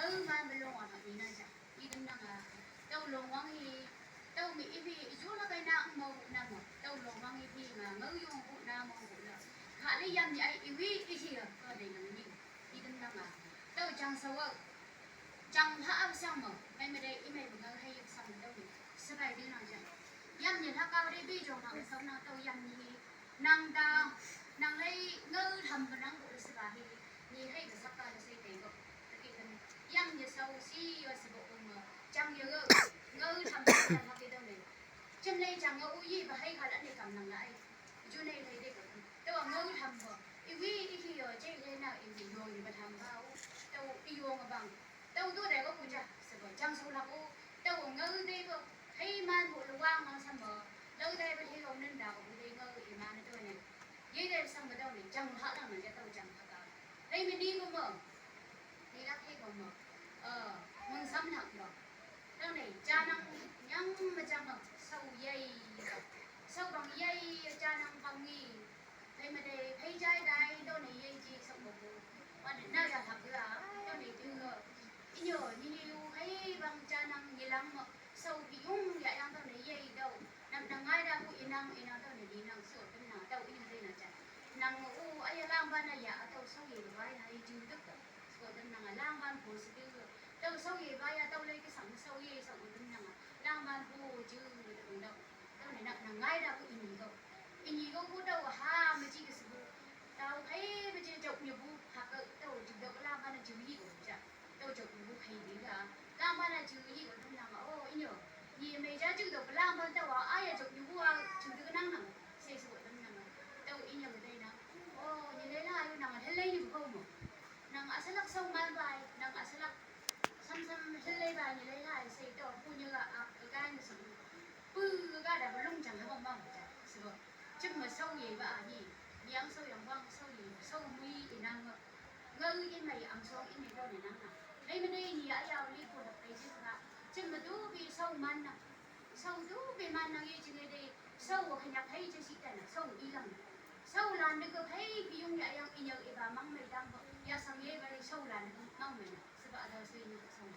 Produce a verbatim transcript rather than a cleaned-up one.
Au man belong a ni na ja. Idem nang a. Tau long wang hi. Tau mi ibi ijula kai na mau na mo. Tau long wang ibi nga ngau yung bu na mo bu la. Kali yam ni ai iwi ihi a. Ko dai nang ni. Idem nang a. Tau jang sawa. Jang ha am sang mo. Mai ma dai imai bu ngau hai yuk sang dau ni. Sebai ding nang ja. Yam ni ha kau dai bi jong nang sau nang tau yam ni. Nang da, nang lai ngau tham ba nang ko le saba hi, ni hai ba saka le sai tai ko. Taki kan, yam ni sau si yo sabo ko ma, jang yo ngau, ngau tham ba nang ha ke dong le. Jam lai jang ngau yi ba hai ka la ni kam nang lai. Ju nei lai de ko. To ngau tham ba. Iwi iki yo, jai le na iwi yo ni ba tham ba u. To i yo ngabang. Tau do dai ko kuja, sabo jang sau la ko. Tau ngau dai ko. Hai man bu luang nang sam mo. Lau dai ba hai ko nen da ko dai ngau i man do ne. Ye dai sam ba dau ne, jang ha lang ne, tau jang ha ka. Hai mi ni ko mo. Ni la hai ko mo. Eh, mun sam lang mo. Dau ne, ja nang nyang ma jang mo. Sau yai. Sau bang yai, ja nang bang ni. Phei ma dei, phei jai dai, dau nei yei ji sau mo bu. Wan na ya thap ga, dau nei tu ga. Inyo, ni ni yu, hei bang ja nang ni lang mo. Sau ki yung ya yang dau nei yei dau. Nam nang ngai da bu inang, inang dau nei di nang su, dun nang dau inyo dei na ja. Nang mo u, ai ya lang ban na ya, dau sau yei ba ya, hei ju duk dau. Su dun nang lang ban bu su dun. Dau sau yei ba ya, dau lei ki sang sau yei, sau dun nang. Lang ban bu ju dun dau. Dau nei nang ngai da bu inyo dau. Ini ko ku dau ha ma ji ka sabu. Tau kai ma ji jok nyo bu ha ka tau ji dau ka la ma na ji wi ko ja. Tau jok nyo bu kai di ga. La ma na ji wi ko dum na ma o inyo. Ni me ja ji dau ka la ma tau a ya jok nyo bu a ji dau ka nang nang. Sai sabu dum nang. Tau inyo ka dai na. O ni le la yu nang ha lai ni bu ko mo. Nang asalak sau mal bai, nang asalak sam sam ha lai bai ni lai lai sai tau pu ni ga a ka kai na sabu. Pu ga da ba lung jang ha ba ma ja. Sabu. Chim ma sau ye ba a ni, niang sau yang wang sau ye, sau mui i nang ma. Ngau i mai ang song i mai dau ni nang na. Mai ma dei ni a yau li ko da pai jin ga. Chim ma du bi sau man na. Sau du bi man na ye jing dei. Sau wa kanya pai je si ta na, sau i lang. Sau lan de ko pai bi yung ya yang i nyau i ba mang mai dang ba. Ya sang ye ba dei sau lan de ko mang mai na. Saba a dau sai ni sau.